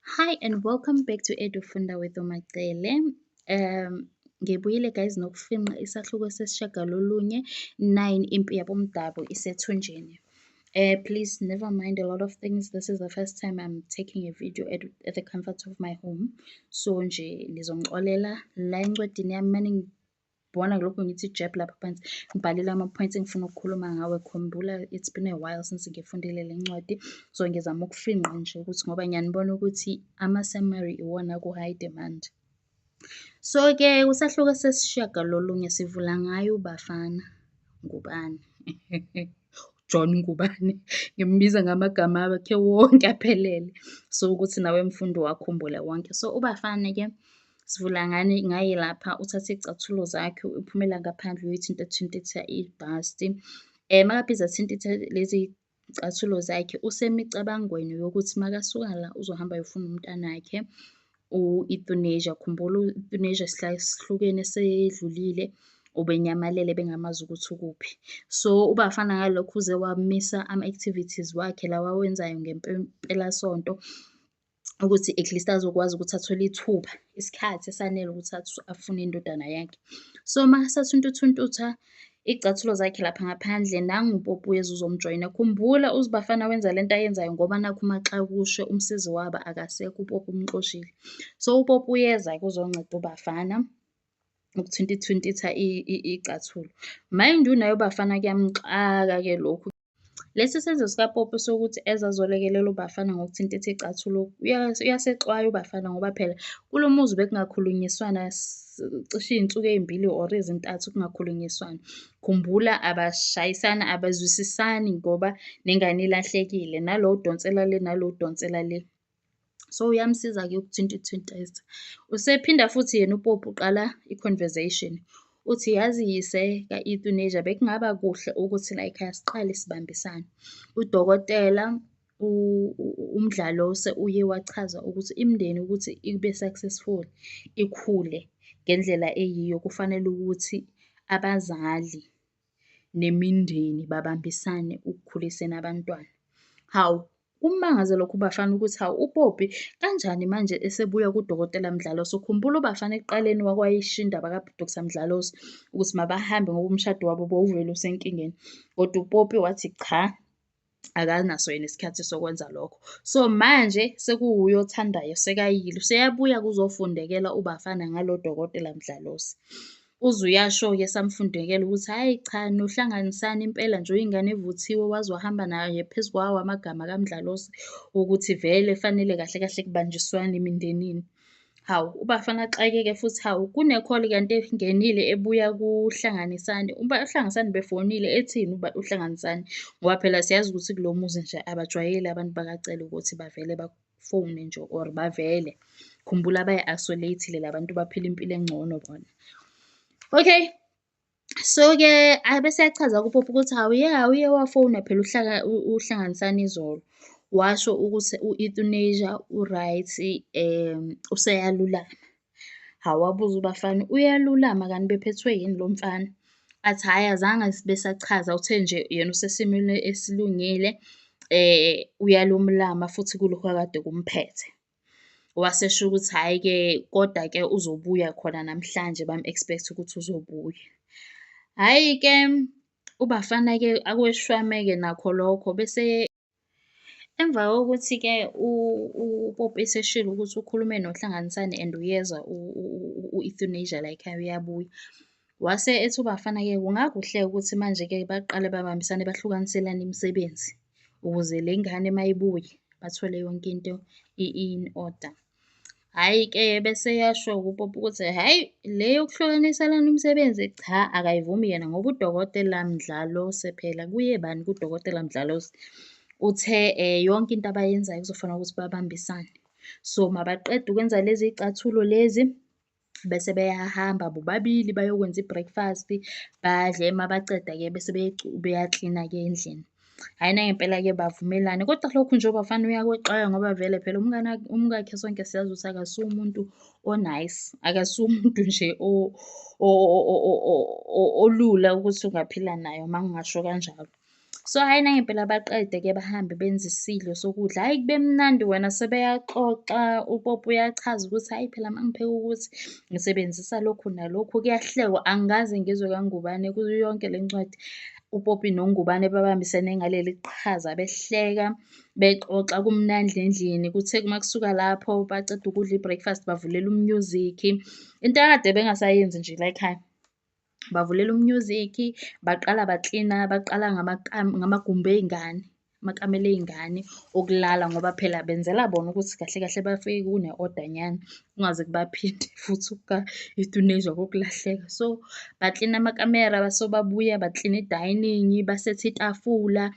Hi and welcome back to EduFunda with uMaCele. Ngibuyile guys nokufinqa isahluko sesishiyagalolunye, 9 Impi Yabomdabu Isethunjini. Please never mind a lot of things. This is the first time I'm taking a video at the comfort of my home. So nje nizongixolela la encwadini yami mane ngibona lokhu ngithi jab lapha phansi ngibhalile ama-points engifuna ukukhuluma ngawe. Khumbula it's been a while since ngifundile le ncwadi. So ngizama ukufinqa nje ukuthi ngoba ngiyanibona ukuthi ama-summary iwona aku-high demand. So-ke kusahluko sesishiyagalolunye sivula ngaye uBafana Ngubane. John Ngubane, ngimbiza ngamagama akhe wonke aphelele. So ukuthi nawe mfundi uwakhumbule wonke. So uBafana-ke sivula ngani ngaye lapha uthatha iy'cathulo zakhe uphumela ngaphandle uyoyithinta-thintitha i-dust. Makabhizi athintitha lezi y'cathulo zakhe usemicabangweni yokuthi makasuka la uzohamba ayofuna umntanakhe u-Euthanasia. Khumbula u-Euthanasia esihlukene esedlulile ubenyamalele bengamazi ukuthi ukuphi. So uBafana ngalokhu uze wamisa ama-activities wakhe lawa awenzayo ngempelasonto ukuthi at least azokwazi ukuthi athole ithuba, isikhathi esanele ukuthi afune indodana yakhe. So makasathuntuthuntutha iy'cathulo zakhe lapha ngaphandle, nangu uPopi uyeza uzomjoyina. Khumbula uBafana wenza lento ayenzayo ngoba nakhu uMaXakushe umsizi wabo akasekho, uPopi umxoshile. So uPopi uyeza-ke uzonceda uBafana ukuthintithintitha iy'cathulo. Mind you naye uBafana kuyamxaka-ke lokhu. Lesi senzo sikaPopi sokuthi eze azolekelela uBafana ngokuthintitha iy'cathulo uyasexwaya uBafana ngoba phela kulo muzi bekungakhulunyiswana cishe iy'nsuku ey'mbili or ezintathu kungakhulunyiswana. Khumbula abashayisani, abazwisisani ngoba nengane ilahlekile, nalo udonsela le, nalo udonsela le. So uyamsiza-ke ukuthintithintisa. Usephinda futhi yena uPopi uqala i-conversation. Uthi yazi yise ka-Euthanasia bekungaba kuhle ukuthi la ekhaya siqale sibambisane. Udokotela uMdlalose uye wachaza ukuthi imindeni ukuthi ibe successful, ikhule ngendlela eyiyo kufanele ukuthi abazali nemindeni babambisane ukukhuliseni abantwana. Hawu, kummangaze lokhu uBafana ukuthi hawu uPopi kanjani manje esebuya kuDokotela Mdlalose. Ukhumbula uBafana ekuqaleni wakwayisho indaba kaDr Mdlalose ukuthi mabahambe ngoba umshado wabo bowuvele usenkingeni. Kodwa uPopi wathi cha, akanaso yena isikhathi sokwenza lokho. So manje sekuwuye othandayo sekayile, useyabuya kuzofundekela uBafana ngalo Dokotela Mdlalose. Uze uyasho-ke esamfundekela ukuthi hhayi cha nohlanganisani impela nje uyingane evuthiwe waze wahamba naye phezu kwawo amagama kaMdlalose ukuthi vele fanele kahle kahle kubanjiswane emindenini. Hawu, uBafana axakeke futhi hawu kune-call kanti engenile ebuya kuHlanganisani. UHlanganisani ubefonile ethini uHlanganisani? Ngoba phela siyazi ukuthi kulo muzi nje abajwayele abantu bakaCele ukuthi bavele bafone nje or bavele. Khumbula bayi-isolate-ile la bantu baphila impilo engcono bona. Okay. So-ke abese eyachaza kuPopi ukuthi hawu ya uye wafona phela uHlanganisani izolo, washo ukuthi u-Euthanasia u-right useyalulama. Hawu wabuza uBafana, uyalulama kanti bephethwe yini lo mfana? Athi hhayi azange besachaza uthe nje yena usesimweni esilungile uyalumlama futhi kulokhu akade kumphethe. Wasesho ukuthi hhayi-ke kodwa-ke uzobuya khona namhlanje bamu-expect-a ukuthi uzobuya. Hhayi-ke uBafana-ke akweshwame-ke nakho lokho bese emva kokuthi-ke uPopi eseshilo ukuthi ukhulume noHlanganisani and uyeza u-Euthanasia la ekhaya uyabuya. Wase ethi uBafana-ke kungakuhle ukuthi manje-ke baqale babambisane bahlukaniselane imisebenzi. Ukuze le ngane uma ibuya bathole yonke into i-in order. Hhayi-ke bese eyasho-ke uPopi ukuthi hhayi le yokuhlukaniselana umsebenzi cha akayivumi yena ngoba uDokotela Mdlalose phela kuye bani kuDokotela Mdlalose uthe yonke into abayenzayo kuzofanele ukuthi babambisane. So mabaqede ukwenza lezi y'cathulo lezi bese beyahamba bobabili bayokwenza i-breakfast, badle, mabaceda-ke bese beyaklina-ke endlini. Hhayi nangempela-ke bavumelane, kodwa lokhu nje uBafana uyakwexwaya ngoba vele phela umngani umkakhe sonke siyazi ukuthi akasuye umuntu o-nice, akasuye umuntu nje olula ukuthi ungaphila naye uma ngingasho kanjalo. So, hhayi nangempela baqede-ke bahambe benze isidlo sokudla. Hhayi kube mnandi wena sebeyaxoxa, uPopi uyachaza ukuthi hhayi phela uma ngipheka ukuthi, ngisebenzisa lokhu nalokhu, kuyahlekwa. Angikaze ngizwe kaNgubane kuyo yonke le ncwadi uPopi noNgubane bebambisene ngaleli qhaza, behleka, bexoxa kumnandi endlini. Kuthe uma kusuka lapho baceda ukudla i-breakfast, bavulela u-music. Into ekade bengasayenzi nje layikhaya. Bavulela u-music, baqala baklina, baqala ngamagumbi ey'ngane, amakamelo ey'ngane okulala ngoba phela benzela bona ukuthi kahle kahle bafike kune-order nyana, kungaze kubaphinde futhi okuka-euthanasia kokulahleka. So, baklina amakamera so babuya baklina idayiningi, basetha itafula,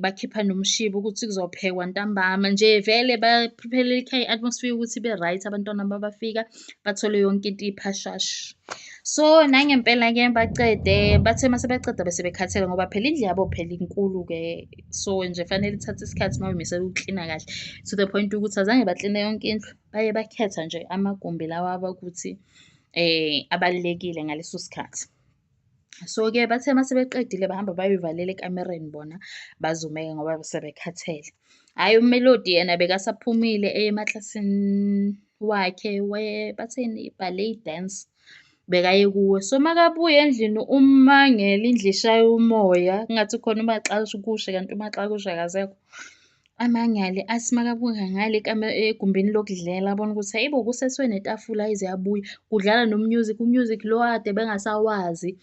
bakhipha nomshibo ukuthi kuzophekwa ntambama. Nje vele ba-prepare-ela ikhaya i-atmosphere ukuthi ibe right, abantwana uma bafika bathole yonke into iphashasha. So, nangempela-ke bacede, bathe uma sebeceda bese bekhathele ngoba phela indlu yabo phela inkulu-ke. So, nje fanele ithathe isikhathi uma uy'misele ukuklina kahle. To the point ukuthi azange bakline yonke indlu, baye bakhetha nje amagumbi lawa abakuthi abalulekile ngaleso sikhathi. So-ke bathe uma sebeqedile bahamba bayoyivalela ekamereni bona bazumeke ngoba sebekhathele. Hhayi uMelody yena bekasaphumile eye emaklasini wakhe bathini, i-ballet dance, bekaye kuwo. So, makabuya endlini umangele indlu ishaya umoya, kungathi khona umaxakushe kanti umaxakushe akasekho. Amangale athi makabuka ngale egumbini lokudlela abone ukuthi hhayi bo kusethwe netafula ize yabuya, kudlala no-music, u-music lo akade bengasawazi.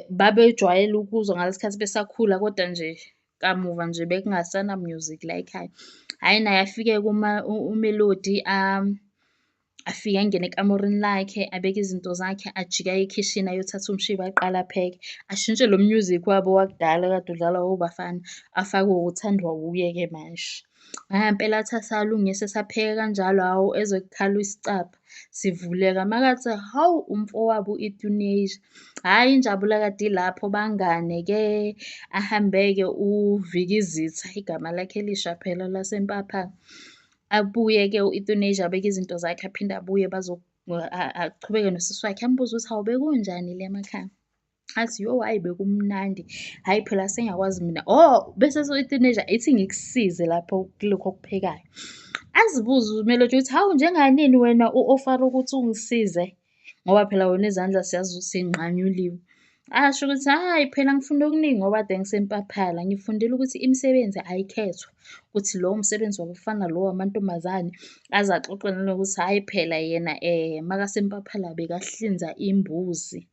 Babejwayele ukuwuzwa ngalesi khathi besakhula kodwa nje kamuva nje bekungasana music layikhaya. Hhayi naye afike-ke uMelody afike angene ekamerweni lakhe, abeke izinto zakhe, ajike aye ekhishini ayothatha umshibo aqale apheke. Ashintshe lo music wabo wakudala okade udlalwa oBafana, afake othandwa wuye-ke manje. Nangempela athi asalungisa esapheka kanjalo, hhawu ezwe kukhala isicabha sivuleka. Makathi hawu, umfowabo u-Euthanasia. Hhayi injabulo akade ilapho bangane-ke, ahambe-ke uVikizitha, igama lakhe elisha phela laseMpaphala. Abuye-ke u-Euthanasia abeke izinto zakhe aphinde abuye aqhubeke nosisi wakhe ambuze ukuthi, hawu bekunjani le emakhaya? Athi, yo hhayi bekumnandi, hhayi phela sengiyakwazi mina, oh bese u-Euthanasia ithi ngikusize lapho kulokhu okuphekayo. Azibuze uMelody ukuthi, hawu njenganini wena u-ofara ukuthi ungisize? Ngoba phela wena izandla siyazi ukuthi sey'nqanyuliwe. Asho ukuthi hhayi phela ngifunde okuningi ngoba kade ngiseMpaphala. Ngifundile ukuthi imisebenzi ayikhethwa, ukuthi lo umsebenzi wabafana lo owamantombazane. Aze axoxe nanokuthi hhayi phela yena makaseMpaphala bekahlinza imbuzi.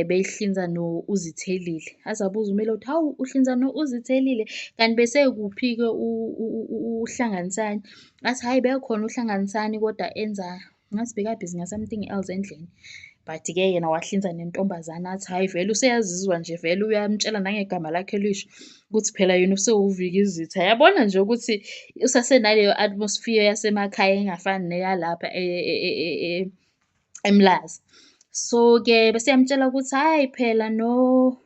Beyihlinza no-Uzithelile. Aze abuze uMelody, hawu uhlinza no-Uzithelile kanti besekuphi-ke uHlanganisani? Athi hhayi bekhona uHlanganisani kodwa enza ngathi bekabhizi nga-something else endlini. But-ke yena wahlinza nentombazane athi hhayi vele useyazizwa nje vele uyamtshela nangegama lakhe elisha ukuthi phela yena usewuVikizitha. Yabona nje ukuthi usasenaleyo atmosphere yasemakhaya engafani neyalapha eMlazi. So-ke bese eyamtshela ukuthi hhayi phela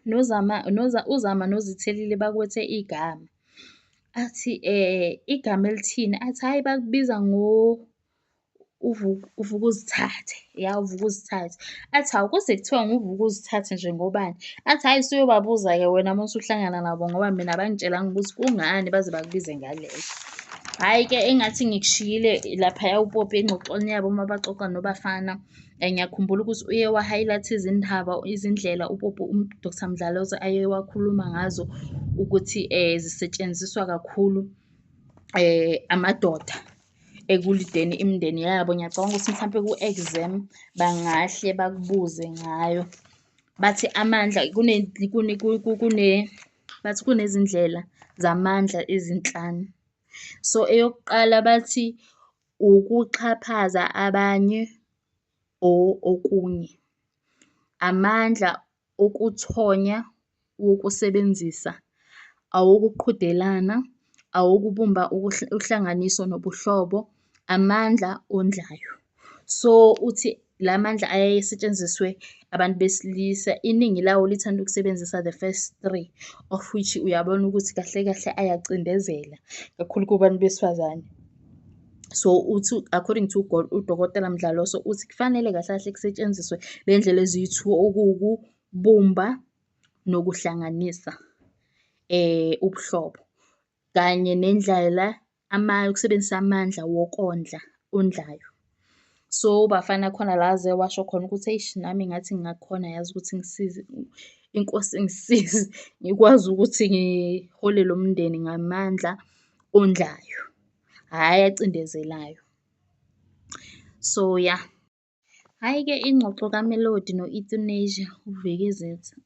noZama uZama noZithelile bakwethe igama. Athi igama elithini? Athi hhayi bakubiza uVukuzithathe, ya uVukuzithathe. Athi hawu kuze kuthiwa nguVukuzithathe nje ngobani? Athi hhayi usuyobabuza-ke wena uma usuhlangana nabo ngoba mina abangitshelanga ukuthi kungani baze bakubize ngaleyo. Hhayi-ke engathi ngikushiyile laphaya uPopi engxoxweni yabo uma baxoxa noBafana. Ngiyakhumbula ukuthi uye wa-highlight-a izindaba, izindlela uPopi u-Dr Mdlalose aye wakhuluma ngazo ukuthi zisetshenziswa kakhulu amadoda ekulideni imindeni yabo. Ngiyacabanga ukuthi mhlampe ku-exam bangahle bakubuze ngayo. Bathi amandla bathi kunezindlela zamandla ezinhlanu. So, eyokuqala bathi ukuxhaphaza abanye or okunye. Amandla okuthonya wokusebenzisa, awokuqhudelana, awokubumba uhlanganiso nobuhlobo, amandla ondlayo. So, uthi la mandla ayaye esetshenziswe abantu besilisa, iningi lawo lithanda ukusebenzisa the first three, of which uyabona ukuthi kahle kahle ayacindezela kakhulu kubantu besifazane. So, uthi according to uDokotela Mdlalose uthi kufanele kahle kahle kusetshenziswe le ndlela eziyi-two okuwukubumba. nokuhlanganisa ubuhlobo, kanye nendlela ukusebenzisa amandla wokondla ondlayo. So, uBafana khona la aze washo khona ukuthi eish nami ngathi ngingakhona yazi ukuthi ngisize, iNkosi ingisize ngikwazi ukuthi ngihole lo mndeni ngamandla ondlayo, hhayi acindezelayo. So, ya. Hhayi-ke ingxoxo kaMelody no-Euthenasia, uVikizitha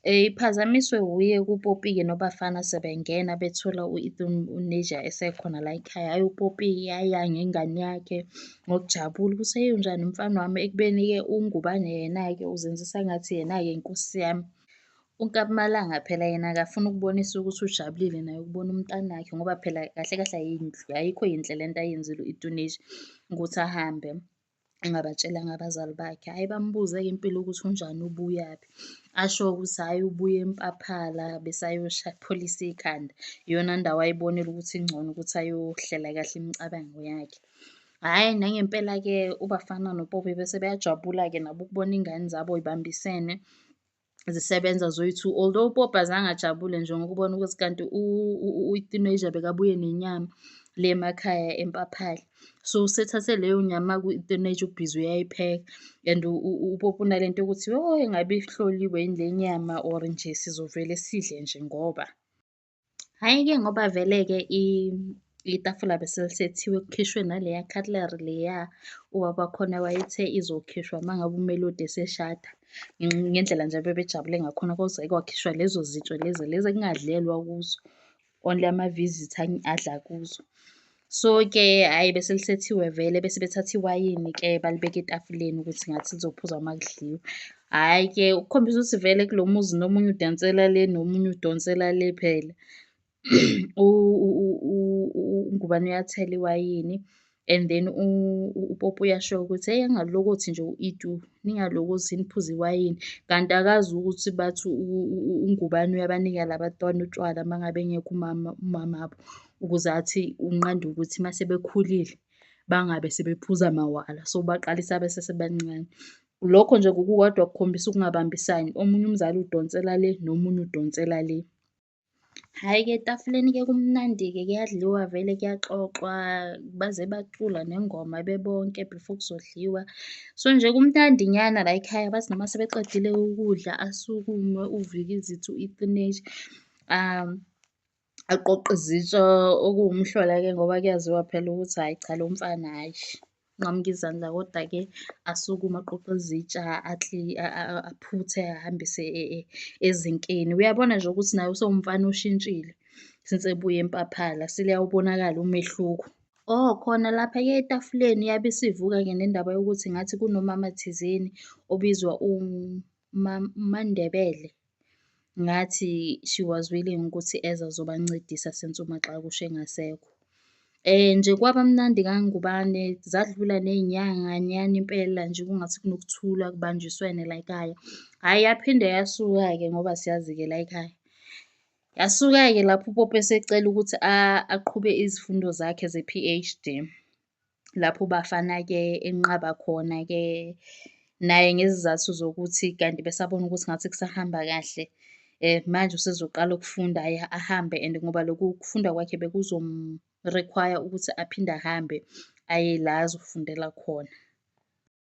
iphazamiswe wuye-ke uPoppy-ke noBafana sebengena bethola u-Euthenasia esekhona layikhaya. Hhayi uPoppy-ke uyaya ngengane yakhe ngokujabula ukuthi hheyi unjani mfana wami, ekubeni-ke uNgubane yena-ke uzenzisa engathi yena-ke inkosi yami. Unkabi Malanga phela yena akafuni ukubonisa ukuthi ujabulile naye ukubona umntanakhe ngoba phela kahle kahle ayikho yinhle lento ayenzile u-Euthenasia ukuthi ahambe engabatshelanga abazali bakhe. Hhayi bambuze-ke impilo ukuthi unjani ubuyaphi, asho-ke ukuthi hhayi ubuya eMpaphala pholisa ikhanda. Iyona ndawo ayibonile ukuthi ingcono ukuthi ayohlela kahle imicabango yakhe. Hhayi nangempela-ke uBafana noPoppy bese beyajabula-ke nabo ukubona iy'ngane zabo y'bambisene zisebenza zoyi-two. Although uPoppy azange ajabule nje ngokubona ukuthi kanti u-Euthenasia bekabuye nenyama le emakhaya eMpaphala. So, usethathe leyo nyama-ke u-Euthenasia ubhizi uyayipheka and uPoppy unalento yokuthi yo engabe ihloliwe yini le nyama or nje sizovele sidle nje ngoba. Hhayi-ke ngoba vele-ke itafula bese lisethiwe kukhishwe naleya cutlery leya ubaba wakhona wayethe izokhishwa uma ngabe uMelody eseshada. Ngendlela nje abebejabule ngakhona kwaze kwakhishwa lezo zitsha lezi, lezi ekungadlelwa kuzo, only ama-visitor adla kuzo. So-ke hhayi bese lisethiwe vele bese bethatha iwayini-ke balibeka etafuleni ukuthi ngathi lizophuzwa uma kudliwa. Hhayi-ke ukukhombisa ukuthi vele kulo muzi nomunye udansela le, nomunye udonsela le phela. UNgubane uyathela iwayini and then uPoppy uyasho ukuthi hheyi angalokothi nje u-Itu, ningalokothi niphuze iwayini. Kanti akazi ukuthi bathi uNgubane uyabanika la bantwana utshwala uma ngabe engekho umama, umamabo, ukuze athi unqanda ukuthi uma sebekhulile bangabe sebephuza mawala. So, ubaqalisa besesebancane. Lokho nje kukodwa kukhombisa ukungabambisani, omunye umzali udonsela le, nomunye udonsela le. Hhayi-ke etafuleni-ke kumnandi-ke kuyadliwa vele kuyaxoxwa, baze bacula nengoma bebonke before kuzodliwa. So nje kumnandi nyana layikhaya, bathi noma sebeqedile ukudla asukume uVikizitha u-Euthenasia aqoqe izitsha okuwumhlola-ke ngoba kuyaziwa phela ukuthi hhayi cha lo mfana hhayi, unqamuka izandla. Koda-ke asukume aqoqe izitsha aphuthe ahambise ezinkini. Uyabona nje ukuthi naye usewumfana oshintshile since ebuye eMpaphala, seliyawubonakala umehluko. Oh, khona lapha-ke etafuleni yabe isivuka-ke nendaba yokuthi ngathi kunomama thizeni obizwa uMaNdebele. Ngathi she was willing ukuthi eze azobancedisa since uMaXakusha engasekho. Nje kwaba mnandi kaNgubane, zadlula ney'nyanga nyana impela nje kungathi kunokuthula kubanjiswene layikhaya. Hhayi yaphinde yasuka-ke ngoba siyazi-ke layikhaya. Yasuka-ke lapho uPoppy esecela ukuthi aqhube izifundo zakhe ze-P_H_D. Lapho uBafana-ke enqaba khona-ke naye ngezizathu zokuthi kanti besabona ukuthi ngathi kusahamba kahle. Manje usezoqala ukufunda ahambe and ngoba lokhu kufunda kwakhe bekuzomu-require-a ukuthi aphinde ahambe aye la azofundela khona.